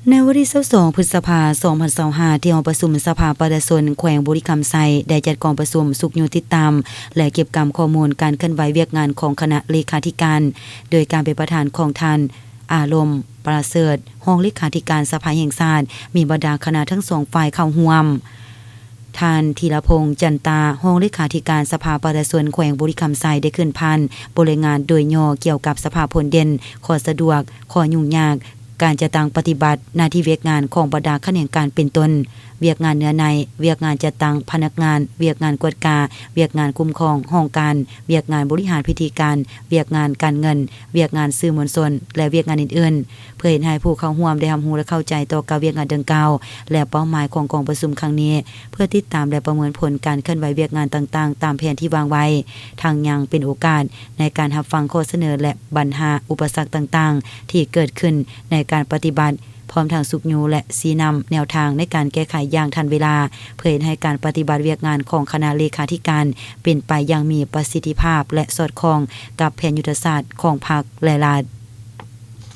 ໃນວັນທີຊາວສອງ ພຶດສະພາ ສອງພັນຊາວຫ້າ ທີ່ຫ້ອງປະຊຸມສະພາປະຊາຊົນແຂວງບໍລິຄຳໄຊ ໄດ້ຈັດກອງປະຊຸມຊຸກຍູ້ຕິດຕາມ ແລະ ເກັບກຳຂໍ້ມູນການເຄື່ອນໄຫວວຽກງານຂອງຄະນະເລຂາທິການ ໂດຍການເປັນປະທານຂອງທ່ານ ອາລົມ ປະເສີດ ຮອງເລຂາທິການສະພາແຫ່ງຊາດ, ມີບັນດາຄະນະທັງສອງຝ່າຍເຂົ້າຮ່ວມ. ທ່ານ ທີລະພົງ ຈັນຕາ ຮອງເລຂາທິການສະພາປະຊາຊົນແຂວງບໍລິຄຳໄຊ ໄດ້ຂຶ້ນຜ່ານບົດລາຍງານໂດຍຫຍໍ້ກ່ຽວກັບສະພາບຜົນເດັ່ນ, ຂໍ້ສະດວກ, ຂໍ້ຫຍຸ້ງຍາກ, ການຈັດຕັ້ງປະຕິບັດ, ໜ້າທີ່ວຽກງານຂອງບັນດາຂະແໜງການເປັນຕົ້ນ ວຽກງານເນື້ອໃນ, ວຽກງານຈັດຕັ້ງພະນັກງານ, ວຽກງານກວດກາ, ວຽກງານຄຸ້ມຄອງຫ້ອງການ, ວຽກງານບໍລິຫານພິທີການ, ວຽກງານການເງິນ, ວຽກງານສື່ມວນຊົນ ແລະ ວຽກງານອື່ນໆ ເພື່ອເຮັດໃຫ້ຜູ້ເຂົ້າຮ່ວມໄດ້ຮັບຮູ້ ແລະ ເຂົ້າໃຈຕໍ່ກັບວຽກງານດັ່ງກ່າວ ແລະ ເປົ້າໝາຍຂອງກອງປະຊຸມຄັ້ງນີ້ ເພື່ອຕິດຕາມ ແລະ ປະເມີນຜົນການເຄື່ອນໄຫວວຽກງານຕ່າງໆ ຕາມແຜນທີ່ວາງໄວ້, ທັງຍັງເປັນໂອກາດໃນການຮັບຟັງຂໍ້ສະເໜີ ແລະ ບັນຫາອຸປະສັກຕ່າງໆ ທີ່ເກີດຂຶ້ນໃນການປະຕິບັດ, ພ້ອມທັງຊຸກຍູ້ ແລະ ຊີ້ນຳແນວທາງໃນການແກ້ໄຂຢ່າງທັນເວລາ ເພື່ອເຮັດໃຫ້ການປະຕິບັດວຽກງານຂອງຄະນະເລຂາທິການເປັນໄປຢ່າງມີປະສິດທິພາບ ແລະ ສອດຄ່ອງກັບແຜນຍຸດທະສາດຂອງພັກ ແລະ ລັດ.